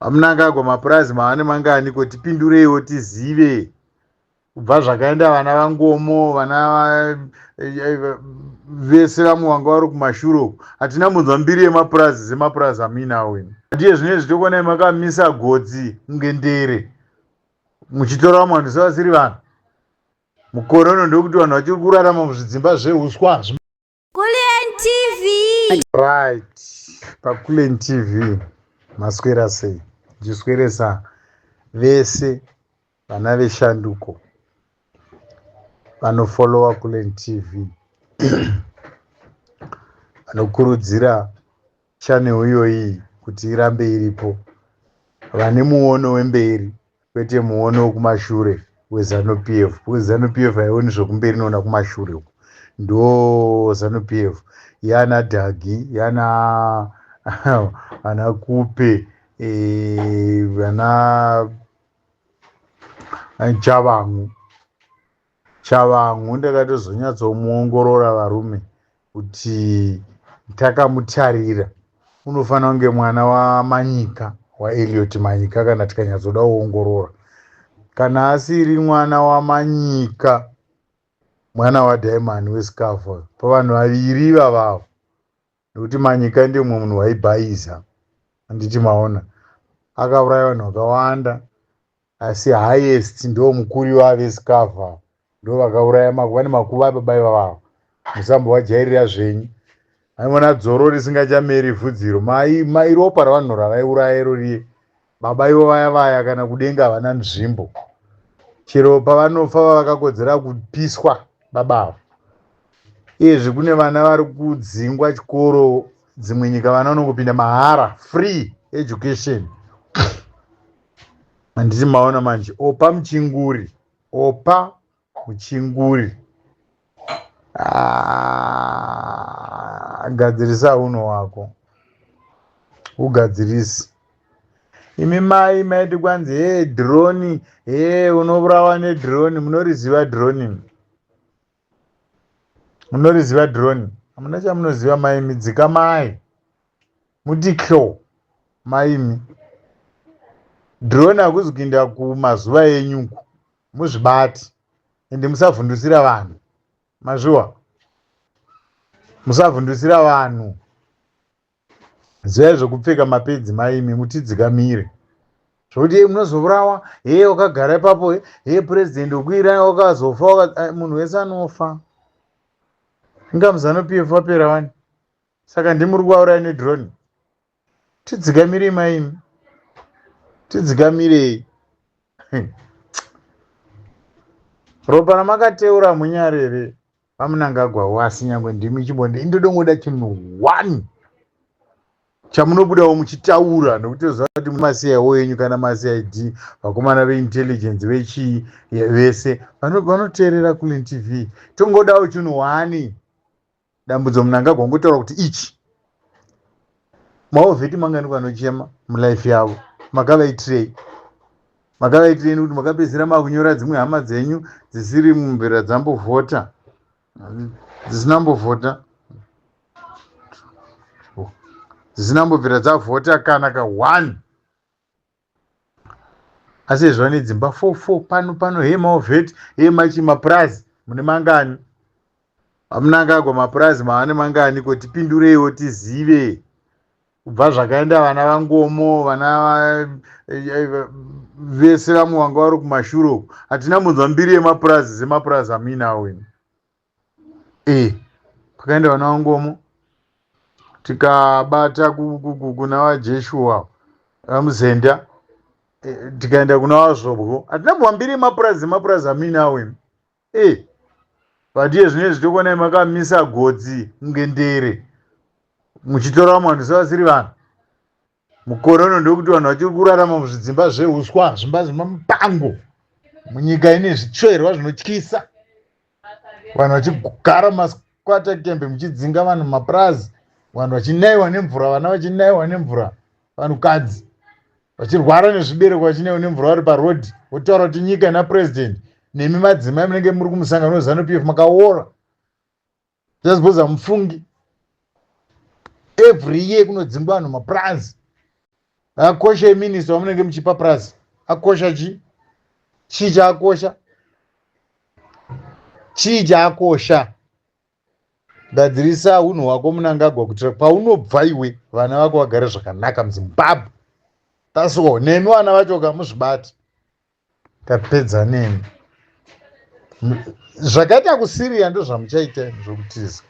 VaMnangagwa mapurazi mavane mangani ko tipindureiwo tizive kubva zvakaenda vana vangomo vana vese vamwe vanga vari kumashure uku hatina munzwa mbiri yemapurazi semapurazi amuinawo imi ndiye zvinezvi tokuonai makamisa gotsi kunge ndere muchitora vamwe vanhu sevasiri vanhu mukore uno ndokuti vanhu vachiri kurarama muzvidzimba zveuswa. Kulliant TV. Right, paKulliant TV maswera sei? Ndichisweresa vese vana veshanduko vanofollowa Kulliant TV vanokurudzira channel iyoyi kuti irambe iripo, vane muono wemberi kwete muono wekumashure weZanu PF, because Zanu PF haioni zvekumberi, inoona kumashure uko. Ndo Zanu PF yana Dhagi, yana ana Kupe, vana Chavangu. Chavangu ndakatozonyatsomuongorora varume kuti takamutarira unofanira kunge mwana waManyika, waEliot Manyika, kana tikanyatsoda kuongorora. Kana asiri mwana waManyika, mwana waDiamond weScarfa, pavanhu vaviri ivavavo, nekuti Manyika ndiye mumwe munhu waibhaiza, handiti maona, akauraya vanhu vakawanda, asi highest ndo mukuru waveScarfa, ndo vakauraya vane makuva baba ivavavo. Musambovajairira zvenyu, aimona dzoro risingachameri vhudziro mairopa ravanhu ravaiuraya iro riye. Baba ivo vaya vaya kana kudenga havana nzvimbo, chero pavanofa vavakakodzera kupiswa baba avo. Iyezvi kune vana vari kudzingwa chikoro, dzimwe nyika vana vanongopinda mahara, free education, handiti maona manje? Opa Muchinguri, Opa Muchinguri, ah, gadzirisa uno wako ugadzirisi. Imi mai maiti kwanzi he drone, he unourawa nedrone. Munoriziva drone? Munoriziva drone? Hamuna chamunoziva maimi, dzika mai muti kyo maimi. Drone hakuzi kuinda kumazuva enyuku, muzvibati ende musavhundusira vanhu, mazviwa, musavhundusira vanhu. Zivai zvekupfeka mapedzi maimi, mutidzikamire zvokuti ye munozourawa, he wakagara ipapo, he purezidendi wekuIran wakazofa. Munhu wese anofa, inga muZanu PF wapera wani, saka ndimuri kuvauraya nedrone. Tidzikamirei maimi, tidzikamirei. Ropa ramakateura munyarere vaMunangagwa wasi, nyangwe ndimi chimbonde indodongoda chinhu one chamunobudawo muchitaura, nokuti toziva kuti maCIO enyu kana maCID, vakomana veintelligence vechii vese vanoteerera Kulliant TV. Tongodawo chinhu one, Dambudzo Munangagwa ngotaura kuti ichi mawar vet mangani vanochema mulife yavo, makavaitirei? Makavaitirei? Nekuti makapedzisira makunyora dzimwe hama dzenyu dzisiri mumvera dzambovhota, dzisina mbovhota, dzisina mbobvira dzavhota kana ka one, asi ezvo vane dzimba 4 4 pano pano, he mawar vet, he machi mapurazi mune mangani? VaMnangagwa mapurazi mavane mangani ko tipindureiwo tizive kubva zvakaenda vana vangomo, vana vese vamwe vanga vari kumashure uku hatina munzwa mbiri yemapurazi semapurazi amuinawo imi. Pakaenda vana vangomo, tikabata kuna vaJeshua vaMuzenda, tikaenda kuna vaZvobwo, hatina mbwa mbiri yemapurazi semapurazi amuinawo imi. But iye zvinezvi tokuonai makamisa gotsi kunge ndere muchitora vamwe vanhu sevasiri vanhu. Mukore uno ndokuti vanhu vachiri kurarama muzvidzimba zveuswa, zvimba zvemamupango, munyika ine zvitsverwa zvinotyisa, vanhu vachigara mumasquatter camp, muchidzinga vanhu mumapurazi, vanhu vachinayiwa nemvura, vana vachinayiwa nemvura, vanhukadzi vachirwara nezvibereko vachinaiwa nemvura vari parodhi, votaura kuti nyika ina president. Nemi madzimai munenge muri kumusangano weZanu PF makaora, just because hamufungi. Every year kunodzingwa vanhu mapurazi. Akosha eminista wamunenge muchipa purazi akosha chii? Chii chaakosha? Chii chaakosha? Gadzirisa hunhu hwako Mnangagwa kuitira paunobva iwe vana vako vagare zvakanaka muZimbabwe. That's all. Nemi vana vacho ka muzvibate. Tapedza nemi. Zvakaita kuSyria ndozvamuchaita zvokutiza.